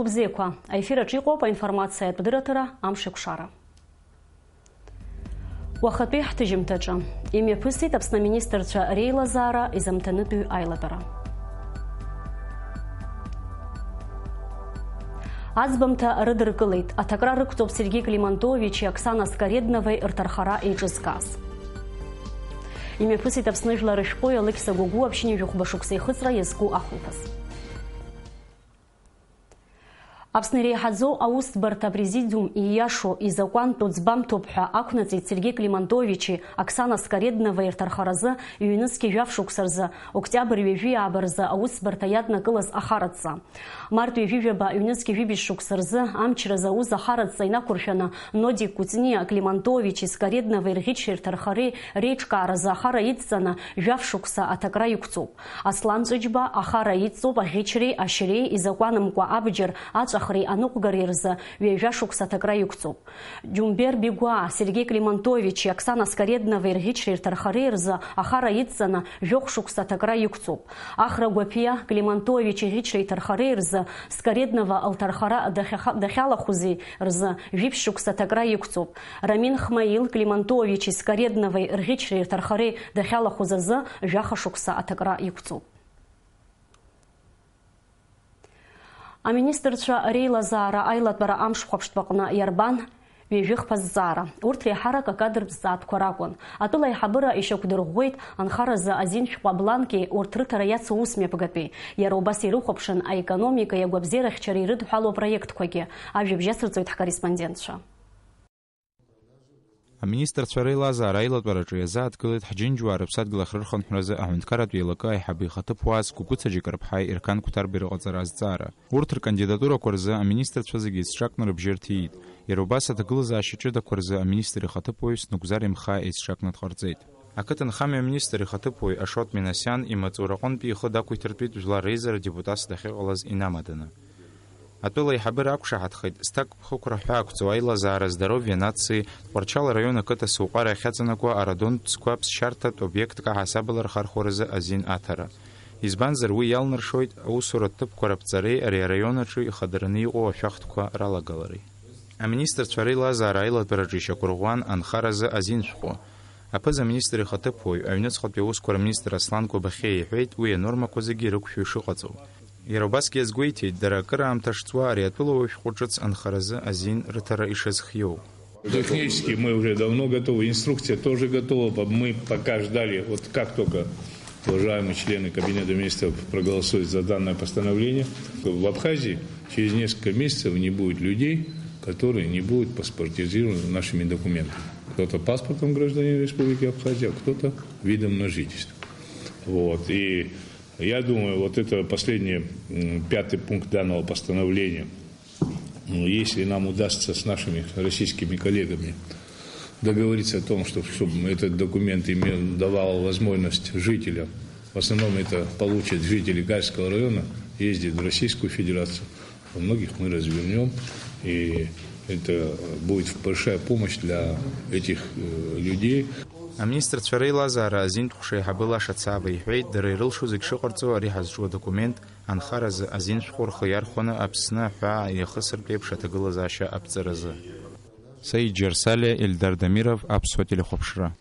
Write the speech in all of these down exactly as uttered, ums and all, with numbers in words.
Бзиақәа, аефир аҿы иҟоуп аинформациатә дырраҭара Амшеикәшара. Уахатәи ҳҭыжьымҭаҿы имҩаԥысит Аԥсны аминистрцәа реилазаара изамҭанытәыҩ аилатәара. Аӡбамҭа рыдыркылеит, аҭакра рықәҵоуп Сергеи Климантовичи Оксана Скоредновеи рҭархара еиҿызкааз. Имҩаԥысит Аԥсны жәлар рышәҟәыҩҩы Алықьса Гәыгәуа ԥшьынҩажәи хәба шықәса ихыҵра иазку ахәылԥаз. Аԥсны иреиҳаӡоу аусӡбарҭа апрезидиум ииашоу изакәантәу ӡбамҭоуп ҳәа ақәнаҵеит Сергеи Климантовичи Оксана Скоредновеи рҭархаразы ҩнызқьи жәаф шықәса рзы, октиабр ҩажәи ааба рзы аусӡбарҭа иаднакылаз ахарадҵа. Март ҩажәи жәаба ҩнызқьи жәибжь шықәса рзы амчразы аус ахарадҵа инақәыршәаны Нодик Кәыҵниа Климантовичи Скоредновеи рӷьычреи рҭархареи реиҿкааразы ахара идҵаны жәаф шықәса аҭакра иқәҵоуп. Аслан Ҵәыџьба ахара идҵоуп аӷьычреи ашьреи изакәанымкәа абџьар аҵәахреи аныҟәгареи рзы ҩажәа шықәса аҭакра иқәҵоуп. Џьумбер Бигәаа, Сергеи Климантовичи Оксана Скоредновеи рӷьычреи рҭархареи рзы ахара идҵаны жәохә шықәса аҭакра иқәҵоуп. Ахра Гәаԥиа, Климантович иӷьычреи иҭархареи рзы Скореднова лҭархара дахьаха-, дахьалахәызи рзы жәиԥшь шықәса аҭакра иқәҵоуп. Рамин Хмаил, Климантовичи Скоредновеи рӷьычреи рҭархареи дахьалахәыз азы жәаха шықәса аҭакра иқәҵоуп. Аминистрцәа реилазаара аилатәара амш хәаԥштәаҟны иарбан ҩажәи хԥа зҵаара. Урҭ реиҳарак акадртә зҵаатәқәа ракәын. Атәыла аиҳабыра ишьақәдырӷәӷәеит анхаразы азин шәҟәы абланки урҭ рыҭара иацу усмҩаԥгатәи. Иара убас ирыхәаԥшын аекономикеи агәабзиарахьчареи ирыдҳәалоу апроектқәагьы. Ажәабжь ацырҵоит ҳкорреспондентцәа. Аминистрцәа реилазаара аилатәараҿы иазааҭгылеит ҳџьынџьуаа рыԥсадгьыл ахьрырхынҳәразы аҳәынҭқарратә еилакы аиҳабы ихаҭыԥуаа Гәыгәыца Џьакарԥҳаи Ерқан Қәҭарбеи рыҟаҵара азҵаара. Урҭ ркандидатурақәа рзы аминистрцәа зегьы еицҿакны рыбжьы рҭиит. Иара убас аҭагылазаашьа ҷыдақәа рзы аминистр ихаҭыԥуаҩ Сныгәзар Имхаа еицҿакны дҟарҵеит. Ақыҭанхамҩа аминистр ихаҭыԥуаҩ Ашот Минасиан имаҵураҟынтәи ихы дақәиҭыртәит жәлар реизара депутатс дахьыҟалаз инамаданы. Атәыла аиҳабыра ақәшаҳаҭхеит, зҭакԥхықәра ҳәаақәҵоу аилазаара Здоровье нации Тҟәарчал араион ақыҭа Соуҟара иахьаҵанакуа арадонтә цқәа ԥсшьарҭатә обиектк аҳасабала рхархәаразы азин аҭара. Избанзар, уи иалнаршоит аусуратә ҭыԥқәа раԥҵареи ари араион аҿы ихадараны иҟоу ашәахтәқәа ралагалареи. Аминистрцәа реилазаара аилатәараҿы ишьақәырӷәӷәан анхаразы азин шәҟәы. Аԥыза-министр ихаҭыԥуаҩ, аҩныҵҟатәи аусқәа рминистр Аслан Кобахьиа иҳәеит уи анормақәа зегьы ирықәшәо ишыҟаҵоу. Иара убасгьы иазгәеиҭеит, дара акыраамҭа шҵуа ари атәылауаҩ шәҟәы ҿыц анхаразы азин рыҭара ишазхиоу. Технически мы уже давно готовы, инструкция тоже готова. По-, мы пока ждали, вот как только уважаемые члены Кабинета министров проголосуют за данное постановление, в Абхазии через несколько месяцев не будет людей, которые не будут паспортизированы нашими документами. Кто-то паспортом гражданина Республики Абхазия, а кто-то видом на жительство. Вот. И я думаю, вот это последний, м, пятый пункт данного постановления, ну, если нам удастся с нашими российскими коллегами договориться о том, что, чтобы этот документ имел, давал возможность жителям, в основном это получат жители Гальского района, ездить в Российскую Федерацию, во многих мы развернём, и это будет большая помощь для этих, э, людей. Аминистрцәа реилазаара азинтә ҟәша аиҳабы Лаша Цава иҳәеит, дара ирылшо зегь шыҟарҵо ари ҳазҿу адокумент анхаразы азин шәҟәы рхы иархәаны Аԥсны аҳәаа иахысыртә еиԥш аҭагылазаашьа аԥҵаразы. Саид Џьарсалиа, Ельдар Дамиров, Аԥсуа телехәаԥшра.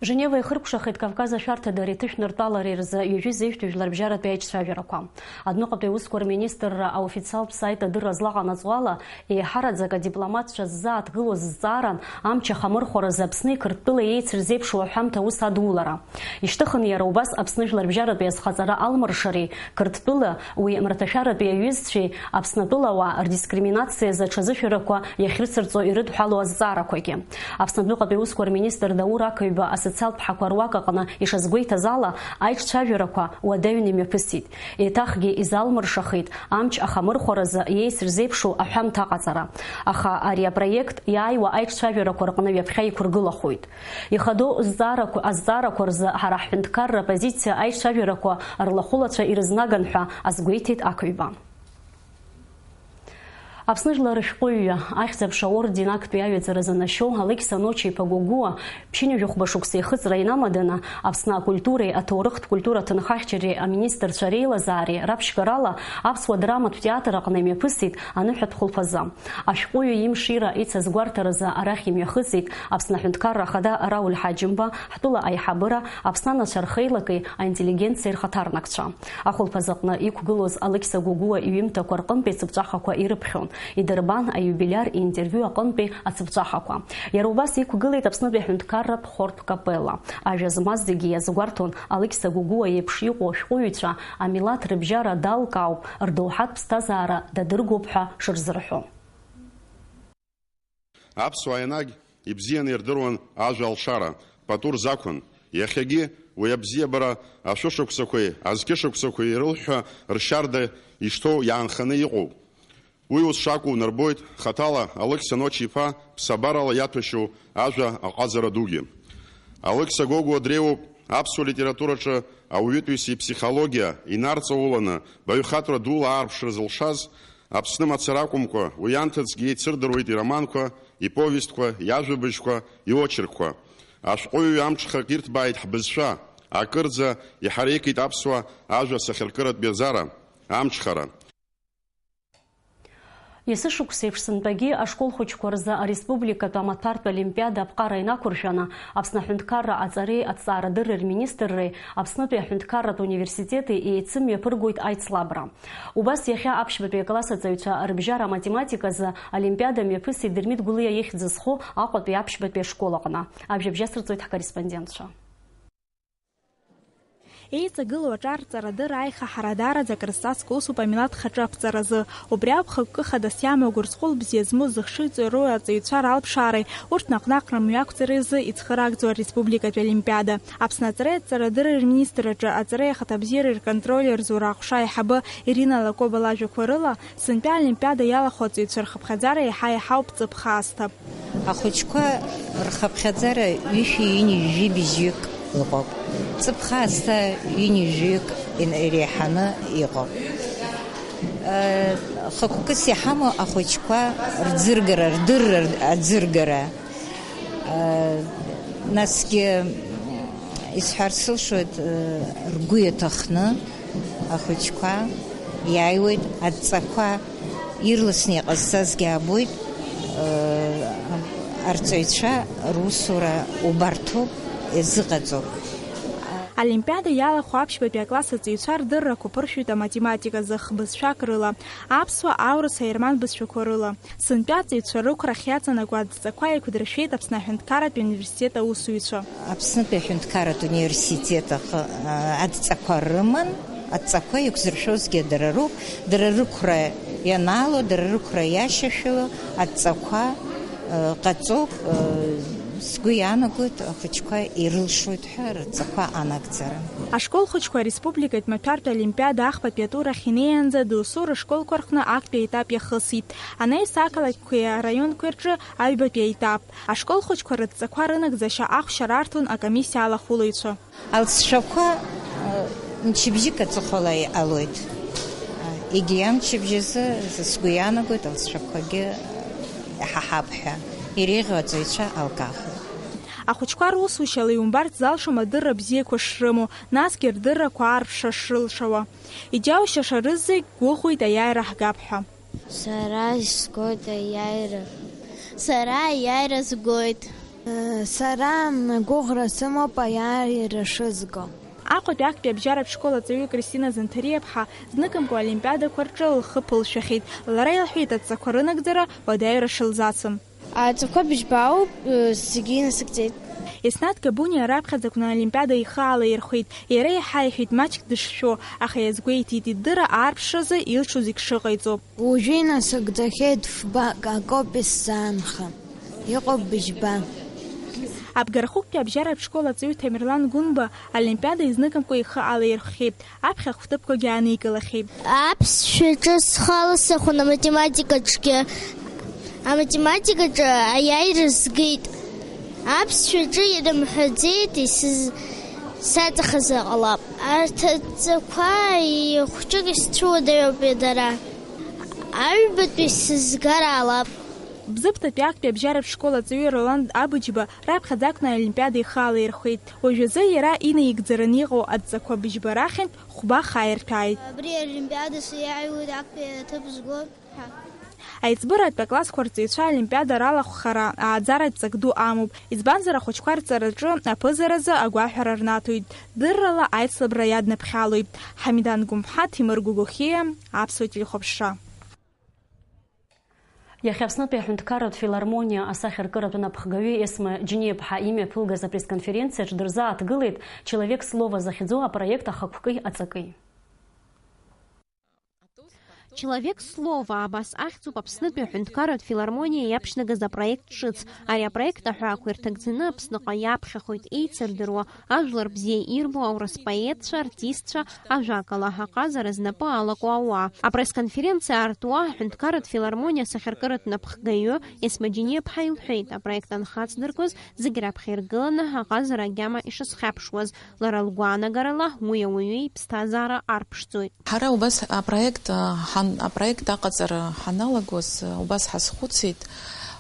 Женева ихыркәшахеит Кавказ ашәарҭадареи аҭышәныртәалареи рзы ҩажәи зеижәтәи жәларбжьаратәи аиҿцәажәарақәа. Адәныҟатәи аусқәа рминистрра аофициалтә сайт адырра злаҟанаҵо ала, еиҳараӡак адипломатцәа ззааҭгылоз зҵааран, амч ахамырхәаразы Аԥсни Қырҭтәылеи еицырзеиԥшу аҳәамҭа аус адулара. Ишьҭыхын иара убас Аԥсны жәларбжьаратәи азхаҵара алмыршареи, Қырҭтәыла уи мраҭашәаратәи аҩызцәеи Аԥснатәылауаа рдискриминациазы аҽазышәарақәа иахьрыцырҵо ирыдҳәалоу азҵаарақәагьы. Аԥснатәыҟатәи аусқәа рминистр Даур Ақыҩба асоциалтә ԥҳақәа руак аҟны ишазгәеиҭаз ала, аиҿцәажәарақәа уадаҩны имҩаԥысит. Еиҭахгьы изалмыршахеит амч ахамырхәаразы иеицырзеиԥшу аҳәамҭа аҟаҵара. Аха ари апроект иааиуа аиҿцәажәарақәа рҟны ҩаԥхьа иқәыргылахоит. Ихадоу зҵаарақәа, азҵаарақәа рзы ҳара ҳҳәынҭқарра апозициа аиҿцәажәарақәа рлахәылацәа ирызнаган ҳәа азгәеиҭеит Ақыҩба. Аԥсны жәлар рышәҟәыҩҩы, Ахьӡ-аԥша орден актәи аҩаӡара занашьоу Алықьса Ночи-иԥа Гогәуа ԥшьынҩажәи хәба шықәса ихыҵра инамаданы, Аԥсны акультуреи аҭоурыхтә культура ҭынхахьчареи аминистрцәа реилазаареи раԥшьгарала аԥсуа драматә театр аҟны имҩаԥысит аныҳәатә хәылԥазы. Ашәҟәыҩҩы имшира ицыз гәарҭаразы арахь имҩахыҵит Аԥсны Аҳәынҭқарра Ахада Рауль Ҳаџьымба, ҳтәыла аиҳабыра, Аԥсны анацәа рхеилаки аинтеллигенциеи рхаҭарнакцәа. Ахәылԥазы аҟны иқәгылоз Алықьса Гогәуа иҩымҭақәа рҟынтәи ацыԥҵәахақәа ирыԥхьон, идырбан аиубилиар иинтервиу аҟынтәи ацыԥҵәахақәа. Иара убас иқәгылеит Аԥснытәи аҳәынҭқарратә хортә капелла. Ажәа змаз зегьы иазгәарҭон Алықьса Гогәуа иеиԥш иҟоу ашәҟәыҩҩцәа амилаҭ рыбжьара далкаауп, рдоуҳатә ԥсҭазаара дадыргоуп ҳәа шырзырҳәо. Аԥсуаа енагь ибзианы ирдыруан ажәа алшара, пату рзақәын. Иахьагьы уи абзиабара ашәышықәсақәеи азқьышықәсақәеи ирылҳәҳәа ршьарда ишҭоу иаанханы иҟоуп. Уи ус шакәу унарбоит хаҭала Алықьса Ночи-иԥа ԥсабарала иаҭәашьоу ажәа аҟазара дугьы. Алықьса Гогәуа дреиуоуп аԥсуа литератураҿы ауаҩытәыҩса иԥсихологиа инарҵауланы баҩхатәра дула аарԥшра зылшаз, Аԥсны мацара акәымкәа, уи анҭыҵгьы еицырдыруеит ироманқәа, иповестқәа, иажәабжьқәа, иочеркқәа. Ашәҟәыҩҩы амҽхак ирҭбааит ҳбызшәа, акырӡа иҳареикит аԥсуа ажәа асахьаркыратә еизара, амҽхара. Есышықәсеиԥш сынтәагьы ашкол хәыҷқәа рзы ареспубликатә амаҭәартә олимпиада аԥҟара инақәыршәаны, Аԥсны аҳәынҭқарра аҵареи аҭҵаарадырреи рминистрреи Аԥснытәи аҳәынҭқарратә университети еицымҩаԥыргоит аицлабра. Убас иахьа аԥшьбатәи акласс аҵаҩцәа рыбжьара аматематиказы олимпиада мҩаԥысит Дырмит Гәлиа ихьӡ зху Аҟәатәи аԥшьбатәи ашкол аҟны. Ажәабжь асырҵоит ҳкорреспондентцәа. Еиҵагылоу аҿар ҵарадырра аиха ҳара даараӡа акрызҵазкуа усуп амилаҭ хаҿы ақәҵаразы. Убри ауп хықәкы хадас иамоу гәырҵҟәыл бзиа змоу зыхшыҩ ҵоу аҵаҩцәа ралԥшаареи урҭ наҟ-наҟ рымҩақәҵареи рзы ицхыраагӡоу ареспубликатәи олимпиада. Аԥсны аҵареи аҵарадырреи рминистрраҿы аҵареи ахаҭабзиареи рконтроль рзы аҟәша аиҳабы Ирина Лакоба лажәақәа рыла, сынтәа аолимпиада иалахәу аҵаҩцәа рхыԥхьаӡара еиҳа-еиҳауп ҵыԥх аасҭа. Ахәыҷқәа рхыԥхьаӡара ҩышәи ҩынҩажәи быжьҩык ыҟоуп. Ҵыԥх аасҭа ҩынҩажәаҩык ин-, иреиҳаны иҟоуп. Э, хықәкыс иҳамоу ахәыҷқәа рӡыргара, рдырра аӡыргара. Э, насгьы, м, исҳәар сылшоит, э, ргәы иаҭахны ахәыҷқәа иааиуеит, адҵақәа ирласны иҟазҵазгьы аабоит, э, арҵаҩцәа русура убарҭоуп, иазыҟаҵоуп. Олимпиада иалахәу аԥшьбатәи акласс аҵаҩцәа рдыррақәа ԥыршәоит аматематиказы хбызшәак рыла, аԥсуа, аурыс, аерман бызшәақәа рыла. Сынтәа аҵаҩцәа рықәрахь иаҵанакуа адҵақәа еиқәдыршәеит Аԥсны аҳәынҭқарратә университет аусзуҩцәа. Аԥснытәи аҳәынҭқарратә университет аҟы-, адҵақәа рыман, адҵақәа еиқәзыршәозгьы дара роуп, дара рықәра ианаало, дара рықәра иашьашәало адҵақәа, э, ҟаҵоуп, э, сгәы иаанагоит, ахәыҷқәа ирылшоит ҳәа рҵақәа анагӡара. Ашкол хәыҷқәа ареспубликатә маҭәартә олимпиада ахԥатәи атур ахь инеиаанӡа досу рышколқәа рҟны актәи аетап иахысит. Анаҩс ақалақьқәеи араионқәеи рҿы аҩбатәи аетап. Ашкол хәыҷқәа рыдҵақәа рынагӡашьа ахәшьара арҭон акомиссиа алахәылаҩцәа. Алҵшәақәа, э, мчыбжьык аҵыхәала иҟалоит. Егьи амчыбжь азы сгәы иаанагоит, алҵшәақәагьы иҳаҳап ҳәа иреиӷьу аҵаҩцәа алкаахоит. Ахәыҷқәа русушьала иумбарц залшом адырра бзиақәа шрымоу, насгьы рдыррақәа аарԥшра шрылшауа. Иџьаушьаша рызегь гәыӷуеит аиааира ҳгап ҳәа. Сара исгоит аиааира. Сара аиааира згоит. Сара гәыӷра сымоуп аиааира шызго. Аҟәатәи актәи абжьаратә школ аҵаҩы Кристина Занҭариаԥҳа зныкымкәа олимпиадақәа рҿы лхы ԥылшәахьеит. Лара илҳәеит, адҵақәа рынагӡара уадаҩра шылзацым. Адҵақәа быжьба ауп, зегьы инасыгӡеит. Еснаҭ Габуниа раԥхьаӡа акәны олимпиада ихы алаирхәеит. Иара иаҳа иҳәеит маҷк дышшәо, аха иазгәеиҭеит идырра аарԥшразы илшо зегь шыҟаиҵо. Уажәы инасыгӡахьеит фбак, акоуп исзаанха. Иҟоуп быжьба. Абгархәыктәи абжьаратә школ аҵаҩы Ҭамерлан Гәынба олимпиада изныкымкәа ихы алаирхәхьеит, аԥхьа ахәҭыԥқәагьы ааникылахьеит. Аԥсшәаҿы схы аласырхәын аматематикаҿгьы. Аматематикаҿы аиааира згеит. Аԥсшәаҿы ирымҳәаӡеит, исыз-, саҵахазар ҟалап. Арҭ адҵақәа хәҷык исцәуадаҩуп дара. Аҩбатәи сызгар ҟалап. Бзыԥҭатәи актәи абжьаратә школ аҵаҩы Ролан Абыџьба раԥхьаӡа акәны аолимпиада ихы алаирхәеит. Уажәазы иара инаигӡараны иҟоу адҵақәа быжьба рахьынтә хәба хаа ирҭәааит. Абри аолимпиада сиааиуеит актәи аҭыԥ зго ҳәа. Аиҵбыратә аклассқәа рҵаҩцәа аолимпиада ралахәхара ааӡаратә ҵак ду амоуп, избанзар ахәыҷқәа рҵараҿы аԥызаразы агәаҳәара рнаҭоит, дыррала аицлабра иаднаԥхьалоит. Ҳамидан Гәымҳа, Ҭемыр Гәыгәхиа, Аԥсуа телехәаԥшра. Иахьа Аԥснытәи аҳәынҭқарратә филармониа асахьаркыратә напхгаҩы Есма Џьениаԥҳа имҩаԥылгаз апресс-конференциаҿ дырзааҭгылеит Человек слова захьӡу апроект ахықәкы аҵакы. Человек слова абас ахьӡуп Аԥснытәи аҳәынҭқарратә филармониа иаԥшьнагаз апроект ҿыц. Ари апроект аҳәаақәа ирҭагӡаны Аԥсныҟа иаԥхьахоит еицырдыруа, ажәлар бзиа ирбо аурыс поетцәа, артистцәа, ажәакала, аҟазара знапы алаку ауаа. Апресс-конференциа аартуа аҳәынҭқарратә филармониа асахьаркыратә напхгаҩы Есма Џьениаԥҳа илҳәеит, апроект анхацдыркуаз зегь раԥхьа иргыланы аҟазара агьама ишазхьаԥшуаз, лара лгәаанагарала уи ауаҩы иԥсҭазаара арԥшӡоит. Ҳара убас апроект, а, ҳан-, апроект аҟаҵара ҳаналагоз, а, убас ҳазхәыцит,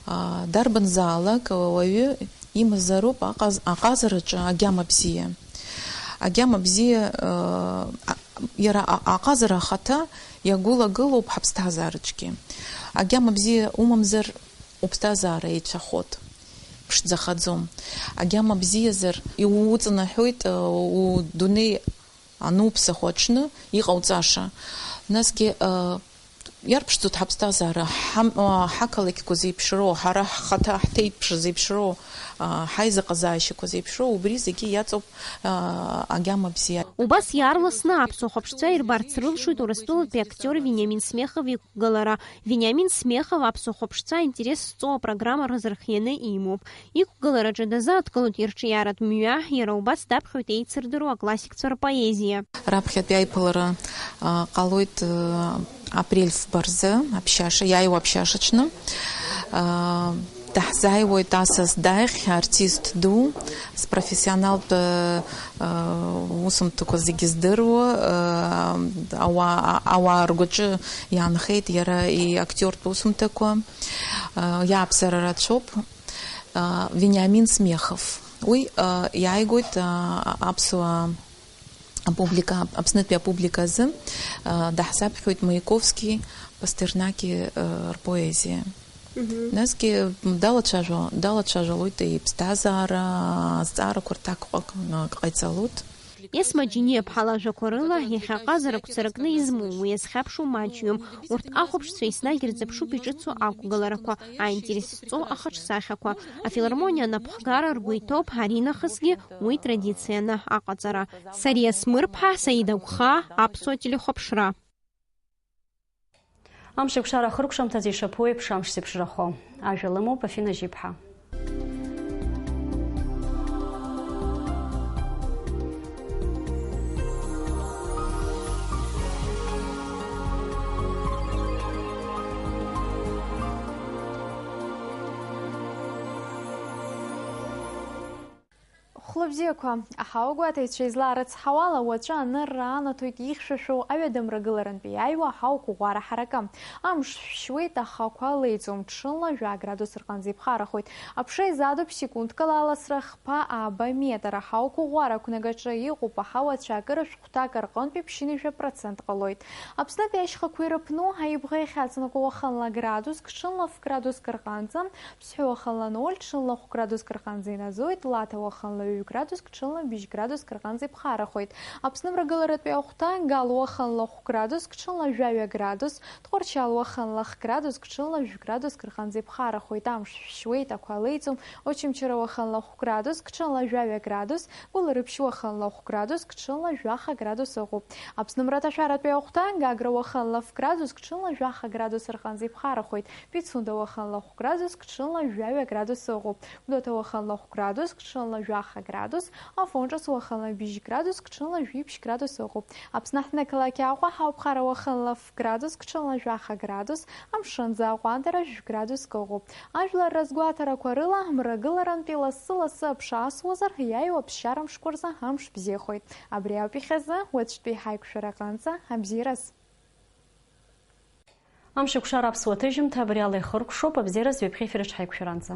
а, дарбанзаалак ауаҩы имазароуп аҟаз-, аҟазараҿы агьама бзиа. Агьама бзиа, а, а, иара а-, аҟазара ахаҭа иагәылагылоуп ҳаԥсҭазаараҿгьы. Агьама бзиа умамзар, уԥсҭазаара еицәахоит, ԥшӡахаӡом. Агьама бзиазар, иуҵнаҳәоит, а, удунеи ануԥсахуа аҽны иҟауҵаша. Насгьы, а, иарԥшӡоит ҳаԥсҭазаара, ҳам-, а, ҳақалақьқәа зеиԥшроу, ҳара ҳхаҭа ҳҭеиҭԥш зеиԥшроу, а, ҳаизыҟазаашьақәа зеиԥшроу, убри зегьы иаҵоуп, а, агьама бзиа. Убас иаарласны аԥсуа хәаԥшцәа ирбарц рылшоит Урыстәылатәи актиор Вениамин Смехов иқәгылара. Вениамин Смехов аԥсуа хәаԥшцәа аинтерес зҵоу апрограмма рзырхианы имоуп. Иқәгылараҿы дазааҭгылоит ирҿиаратә мҩа, иара убас даԥхьоит еицырдыруа аклассикцәа рпоезиа. Раԥхьатәи аиԥылара, а, ҟалоит, а, апрель фба рзы, аԥшьаша, иааиуа аԥшьашаҽны. А, даҳзааиуеит асас Даӷь, артист ду, спрофессионалтә, а, усумҭақәа зегьы здыруа, а, ауаа, ауаа ргәаҿы иаанхеит иара иактиортә усумҭақәа. А, иааԥсара рацәоуп. А, Вениамин Смехов. Уи, а, иааигоит, а, аԥсуа апублика, Аԥснытәи апублика азы, а, даҳзаԥхьоит Маяковски, Пастернаки, а, рпоезиа. Мгм. Насгьы далацәажәо-, далацәажәалоит иԥсҭазаара, азҵаарақәа рҭак ҟ-, ҟ-, ҟаиҵалоит. Есма Џьениаԥҳа лажәақәа рыла, иахьа аҟазара гәцаракны измоу, уи иазхьаԥшуа маҷҩым. Урҭ ахәаԥшцәа еснагь ирзыԥшуп иҿыцу ақәгыларақәа, аинтерес зҵоу ахаҿсахьақәа. Афилармониа анапхгара ргәы иҭоуп аринахысгьы уи традицианы аҟаҵара. Сариа Смырԥҳа, Саида Гәхаа, Аԥсуа телехәаԥшра. Амш еиқәшара ахыркәшамҭазы ишаԥу еиԥш амш зеиԥшрахо. Ажәа лымоуп Афина Жьиԥҳа. Хәлыбзиақәа, аҳауагәаҭаҩцәа излаарыцҳауала, уаҵәы анырра анаҭоит ихьшәашәоу аҩадамрагыларантәи иааиуа аҳауқәа ӷәӷәара ҳаракы. Амш шәшьуеит, ахақәа леиӡом, ҽынла жәа градус рҟынӡа иԥхарахоит. Аԥша изаатуп секундкала аласра хԥа ааба метр. Аҳауқәа ӷәӷәара ақәнагаҿы иҟоуп аҳауа ацәаакыра шәҟәҭак рҟынтәи ԥшьынҩажәа процент ҟалоит. Аԥснытәи ашьхақәа ирыԥну аибӷа иахьаҵанакуа уахынла градуск, ҽынла ф-градуск рҟынӡа, Ԥсҳәы уахынла ноль, ҽынла хә-градуск рҟынӡа иназоит, Лаҭа уахынла ҩажә градуск, ҽынла быжь градуск рҟынӡа иԥхарахоит. Аԥсны мрагыларатәи ахәҭа, Гал уахынла хә-градуск, ҽынла жәаҩа градус, Тҟәарчал уахынла х-градуск, ҽынла жәградуск рҟынӡа иԥхарахоит. Амш шәшьуеит, ақәа леиӡом, Очамчыра уахынла хә-градуск, ҽынла жәаҩа градус, Гәылрыԥшь уахынла хә-градуск, ҽынла жәаха градус ыҟоуп. Аԥсны мраҭашәаратәи ахәҭа, Гагра уахынла ф-градуск, ҽынла жәаха градус рҟынӡа иԥхарахоит. Пицунда уахынла хә-градуск, ҽынла жәаҩа градус ыҟоуп. Гәдоуҭа уахынла хә-градуск, ҽынла жәаха градус, Афон Ҿыц уахынла быжь градуск, ҽынла жәиԥшь градус ыҟоуп. Аԥсны аҳҭнықалақь Аҟәа ҳауԥхара уахынла ф-градуск, ҽынла жәаха градус, амшынӡы аҟәандара жәградуск ыҟоуп. Ажәлар разгәаҭарақәа рыла, мрагыларантәи лассы-лассы аԥша асуазар, иааиуа аԥсшьара мшқәа рзы амш бзиахоит. Абри ауп иахьазы, уаҵәтәи ҳаиқәшәара аҟынӡа абзиараз. Амшеикәшара аԥсуа ҭыжьымҭа абри ала ихыркәшоуп, абзиараз ҩаԥхьа ефир аҿы ҳаиқәшәаранӡа.